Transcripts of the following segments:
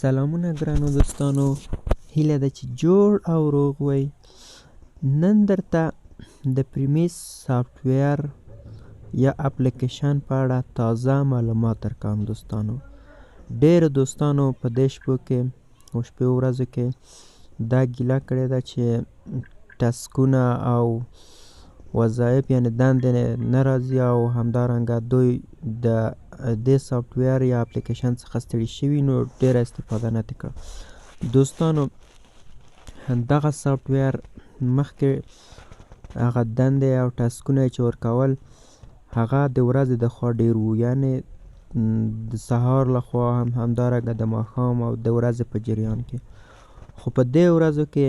سلامونه ګرانو دوستانو، هیله ده چې جوړ او روغ وئ. نن درته د پریمیس سافټویر یا اپلیکیشن په اړه تازه معلومات درکوم. دوستانو، ډېرو دوستانو په دې شپو کې او شپې ورځو کې دا ګیله کړې ده چې ټسکونه او وظایف یعنې دندې نه راځي، او همدارنګه دوی د دې سافټویر یا اپلیکیشن څخه ستړي شوي، نو ډېره استفاده نه ترې کړه. دوستانو، دغه سافټویر مخکې هغه دندې او ټسکونه چې ورکول هغه د ورځې د خوا ډېر وو، یعنې د سهار له خوا هم، همدارنګه د ماښام او د ورځې په جریان کې. خو په دې ورځو کې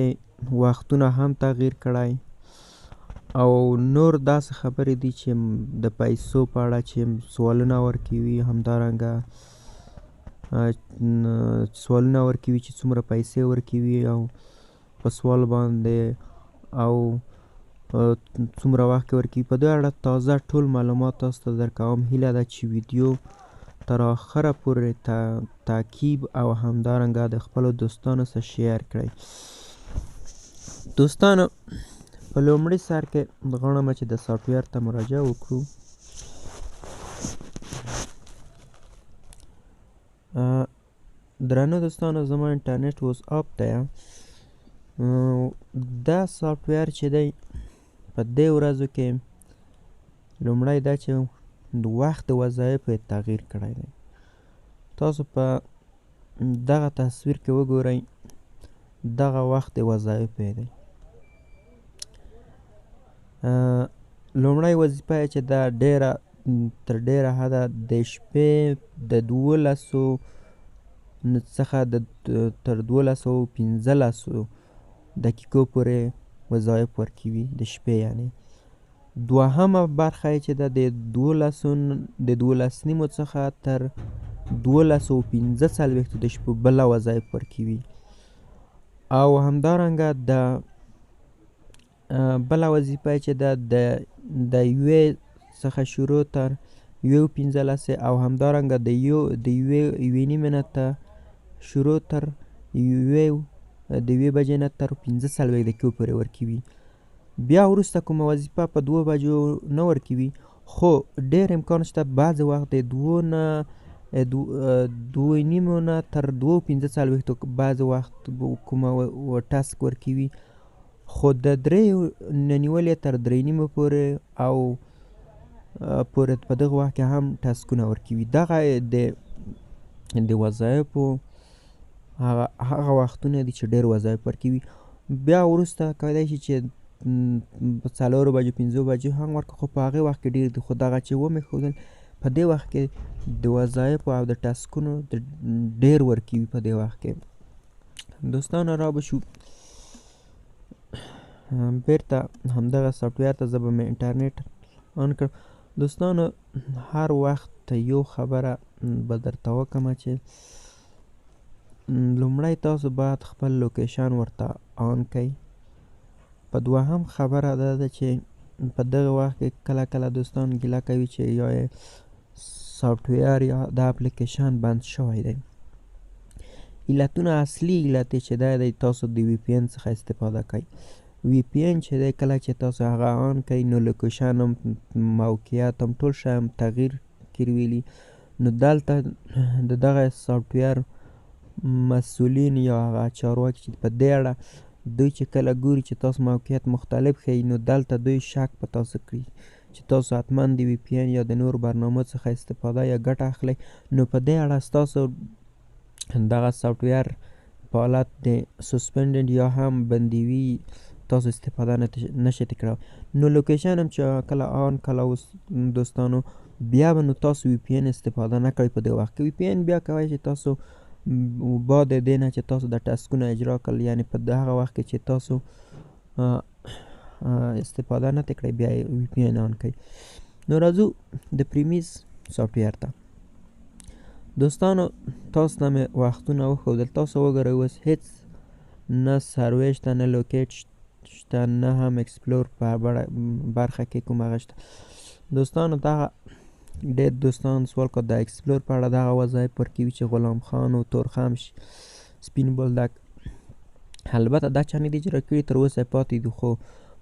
وختونه هم تغییر کړی او نور داسې خبرې دي چې د پیسو په اړه چې سوالونه ورکوي، همدارنګه سوالونه ورکوي چې څومره پیسې ورکوي او په سوال باندې او څومره وخت کې ورکوي. په دې اړه تازه ټول معلومات تاسو ته درکوم. هیله ده چې ویډیو تر آخره پورې تعقیب او همدارنګه د خپلو دوستانو سره share کړئ. دوستانو، په لومړي سر کې غواړم چې د سافټویر ته مراجعه وکړو. درنو دوستانو، زما انټرنیټ اوس off دی. دا سافټویر چې دی په دې ورځو کې لومړی دا چې د وخت د وظایفو یې تغییر کړی دی. تاسو په دغه تصویر کې وګورئ، دغه وخت د وظایفو یې دی. لومړی وظیفه یې چې دا ډېره تر ډېره حده د شپې د 12 څخه د تر 12:15 دقیقو پورې وظایف ورکوي د شپې. یعنې دوهمه برخه یې چې ده د 12:30 څخه تر 12:45 د شپې بله وظایف ورکوي. او همدارنګه د بله وظیفه یې چې ده د 1 څخه شروع تر 1:15 او همدارنګه د 1:30 نه ته شروع تر 1 بجې نه تر 45 دقیقو پورې ورکوي. بیا وروسته کومه وظیفه په 2 بجو نه ورکوي، خو ډېر امکان شته بعضې وخت د 2:30 نه تر 2:45 بعضې وخت کومه task ورکوي، خو د 3 نه نیولې تر 3:30 پورې او پورې په دغه وخت کې هم ټسکونه ورکوي. دغه د وظایفو هغه وختونه دي چې ډېر وظایف ورکوي. بیا وروسته کیدای شي چې په 4 بجو 5 بجو هم ورکړي، خو په هغې وخت کې ډېر دي. خو دغه چې ومې ښودل په دې وخت کې د وظایفو او د ټسکونو ډېر ورکوي په دې وخت کې. دوستانو، را به شو بیرته همدغه سافټویر ته. زه به مې انټرنیټ on کړم. دوستانو، هر وخت یو خبره به درته وکړم چې لومړی تاسو باید خپل location ورته on کړئ. په دوهم خبره دا ده چې په دغه وخت کې کله کله دوستان ګیله کوي چې یا سافټویر یا دا اپلیکیشن بند شوی دی. علتونه، اصلي علت یې چې دا دی تاسو د VPN څخه استفاده کوئ. VPN چې دی کله چې تاسو هغه on کړئ نو location هم، موقعیت هم، ټول شی هم تغییر کړي. نو دلته د دغه سافټویر مسؤلین یا هغه چارواکي چې په دې اړه دوی چې کله ګوري چې تاسو موقعیت مختلف ښیي، نو دلته دوی شک په تاسو کړي چې تاسو حتما د VPN یا د نورو برنامو څخه استفاده یا ګټه اخلئ. نو په دې اړه ستاسو دغه سافټویر په حالت د suspended یا هم بندیوي، تاسو استفاده نشئ ترې کړی. نو location هم چې کله on کله اوس دوستانو، بیا به نو تاسو VPN استفاده نه کړئ په دې وخت کې. VPN بیا کوی چې تاسو بعد دې نه چې تاسو د ټسکونه اجرا کړل، یعنې په دغه وخت کې چې تاسو استفاده نه ترې کړئ، بیا VPN on کړئ. نو راځو د پریمیس سافټویر ته. دوستانو، تاسو ته مې وختونه وښودل. تاسو وګورئ اوس هیڅ نه survey شته، نه locate شته، نه هم explore په برخه کې کوم هغه شته. دوستانو، دغه ډېر دوستان سوال کوي د explore په اړه دغه وظایف ورکوي چې غلام خان او تورخم سپین بولدک، البته دا چا نه دي اجرا کړي، تر اوسه پاتې دي، خو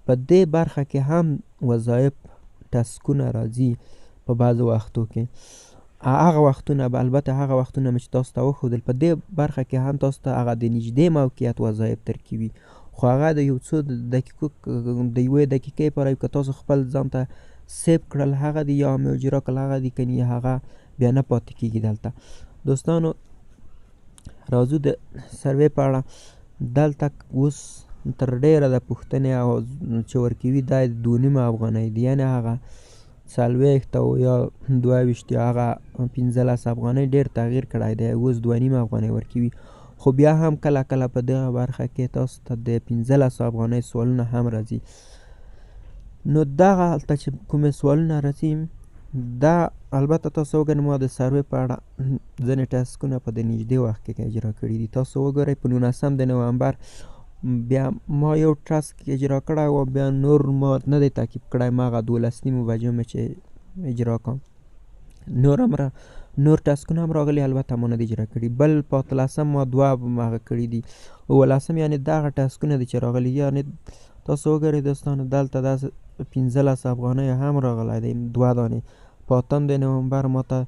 په دې برخه کې هم وظایف task ونه راځي په بعضو وختو کې. هغه وختونه به البته هغه وختونه مې چې تاسو ته وښودل په دې برخه کې هم تاسو ته هغه د نږدې موقعیت وظایف درکوي، خو هغه د یو څو دقیقو د یوې دقیقې لپاره که تاسو خپل ځان ته save کړل هغه دي، یا مې اجرا کړل هغه دي، کني هغه بیا نه پاتې کېږي دلته. دوستانو راځو د سروې په اړه. دلته اوس تر ډېره د پوښتنې او چې ورکوي دا 2.5 افغانۍ دي، یعنې هغه 40 او یا 22 یا هغه 15 افغانۍ ډېر تغییر کړی دی، اوس 2.5 افغانۍ ورکوي. خو بیا هم کله کله په دغه برخه کې تاسو ته د 15 افغانۍ سوالونه هم راځي. نو دغه هلته چې کومې سوالونه راځي دا البته تاسو وګورئ، ما د سروې په اړه ځینې task ونه په دې نږدې وخت کې اجرا کړي دي. تاسو وګورئ په 19 د نومبر بیا ما یو task اجرا کړی و، بیا نور ما نه دی تعقیب کړی، ما هغه 12:30 بجو مې چې اجرا کړم. نور task ونه هم راغلي، البته ما نه دي اجرا کړي. بل په 18 ما دوه هغه کړي دي، 17 یعنې دغه task ونه دي چې راغلي. یعنې تاسو وګورئ دوستانو دلته داسې 15 افغانۍ هم راغلی دی، دوه دانې. په 8 د نومبر ما ته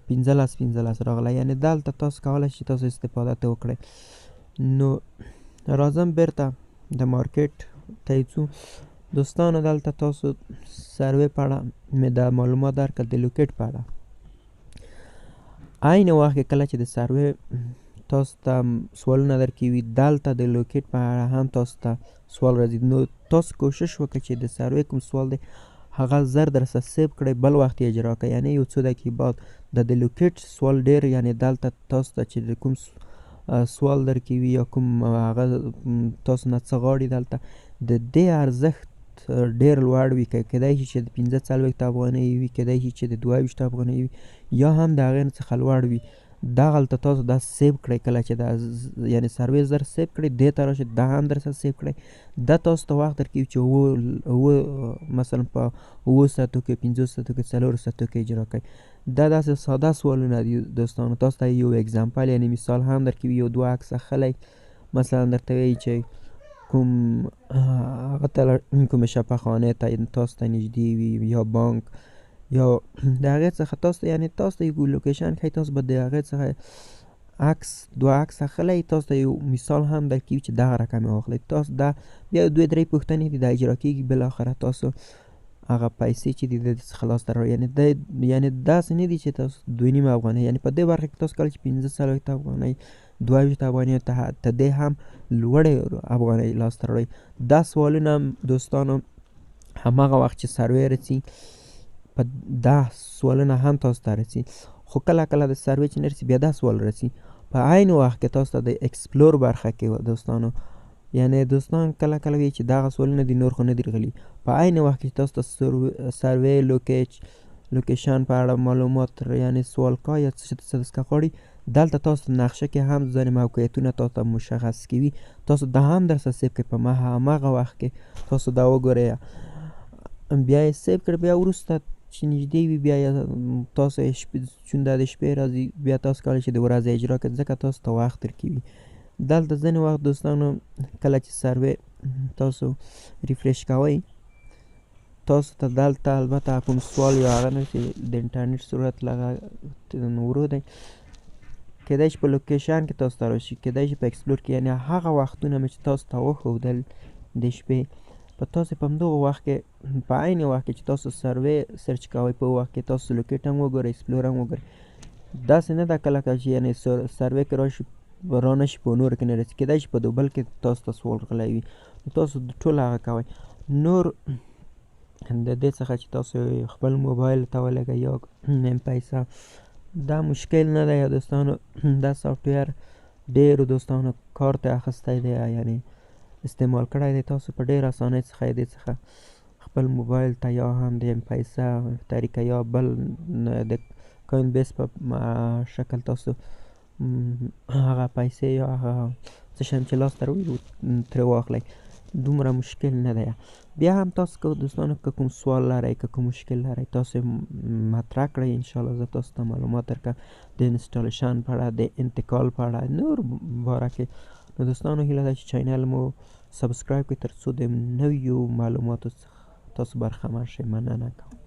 15 راغلی، یعنې دلته تاسو کولی شئ تاسو استفاده ترې وکړئ. نو راځم بیرته د market ته ځو. دوستانو دلته تاسو سروې په اړه مې دا معلومات درکړل، د locate په اړه. عین وخت کې کله چې د سروې تاسو ته سوالونه درکوي، دلته د locate په اړه هم تاسو ته سوال راځي. نو تاسو کوشش وکړئ چې د سروې کوم سوال دی هغه زر درسه save کړئ، بل وخت یې اجرا کړئ، یعنې یو څو دقیقې بعد د locate سوال ډېر، یعنې دلته تاسو ته چې کوم سوال درکوي یا کوم هغه تاسو نه څه غواړي، دلته د دې ارزښت ډېر لوړ وي. کیدای شي چې د 45 افغانۍ وي، کیدای شي چې د 22 افغانۍ وي، یا هم د هغې څخه لوړ وي. دغلته تاسو دا save کړئ، کله چې دا یعنې سروې زر save کړئ، دې ته راشئ دا هم درسره save کړئ. دا تاسو ته وخت درکوي چې اووه مثلا په 7 ساعتو کې، 5 ساعتو کې، 4 ساعتو کې اجرا کړئ. دا داسې ساده سوالونه دي دوستانو، تاسو ته یو example یعنې مثال هم درکوي، یو دوه عکس اخلئ، مثلا درته وایي چې کوم هغه ته کومې شفاخانې ته تاسو ته نږدې وي، یا بانک، یا د هغې څخه تاسو ته یعنې تاسو ته یو location ښایي، تاسو به د هغې څخه عکس دوه عکس اخلئ، تاسو ته یو مثال هم درکوي چې دغه رقم یې واخلئ. تاسو دا بیا دوه درې پوښتنې دي دا اجرا کېږي، بالاخره تاسو هغه پیسې چې دي د دې څخه لاسته راوړئ. یعنې دا یعنې داسې نه دي چې تاسو 2.5 افغانۍ، یعنې په دې برخه کې تاسو کولی چې 45 افغانۍ، 22 افغانۍ ته دې هم لوړې افغانۍ لاسته راوړئ. دا سوالونه دوستانو هماغه وخت چې سروې رسي په دا سوالونه هم تاسو ته رسي، خو کله کله د سروې چې نه رسي بیا دا سوال رسي. په عین وخت کې تاسو ته د explore برخه کې دوستانو، یعنې دوستان کله کله وایي چې دغه سوالونه دي نور خو نه دي راغلي. په عین وخت کې تاسو ته سروې location په اړه معلومات یعنې سوال کا یا څه څه غواړي، دلته تاسو نقشه کې هم ځینې موقعیتونه تاسو ته مشخص کوي، تاسو دا هم درسره save کړئ. په هماغه وخت کې تاسو دا وګورئ، بیا یې save کړئ، بیا وروسته چې نږدې وي بیا تاسو چون دا د شپې راځي بیا تاسو کولی شئ د ورځې اجرا کړئ، ځکه تاسو ته وخت درکوي. دلته ځینې وخت دوستانو کله چې سروې تاسو refresh کوئ، تاسو ته دلته البته کوم سوال یا هغه نه چې د انټرنیټ سرعت لږه ورو دی، کیدای شي په location کې تاسو ته راشي، کیدای شي په explore کې، یعنې هغه وختونه مې چې تاسو ته وښودل د شپې، په تاسو په همدغه وخت کې په عین وخت کې چې تاسو سروې search کوئ، په وخت کې تاسو locate هم وګورئ، explore هم وګورئ. داسې نه ده کله کله چې یعنې سروې کې راشي رانه شي په نورو کې نه رسي، کیدای شي په دوبل کې تاسو ته سوال غلی وي، نو تاسو ټول هغه کوئ. نور د دې څخه چې تاسو خپل موبایل ته ولګئ یا ایم پیسه، دا مشکل نه دی دوستانو. دا software ډېرو دوستانو کار ته اخیستی دی، یعنې استعمال کړی دی. تاسو په ډېره اسانۍ څخه دې څخه خپل موبایل ته یا هم د ایم پیسه طریقه یا بل د Coinbase په شکل تاسو هغه پیسې یا هغه څه شی چې لاسته راوړي ترې واخلئ. دومره مشکل نه دی. بیا هم تاسو که دوستانو که کوم سوال لرئ، که کوم مشکل لرئ، تاسو مطرح کړئ، انشاءالله زه تاسو ته معلومات درکړم د installation په اړه، د انتقال په اړه، نور باره کې. نو دوستانو هیله ده چې channel مو subscribe کړئ تر څو د نویو معلوماتو څخه تاسو برخمن شئ. مننه کوم.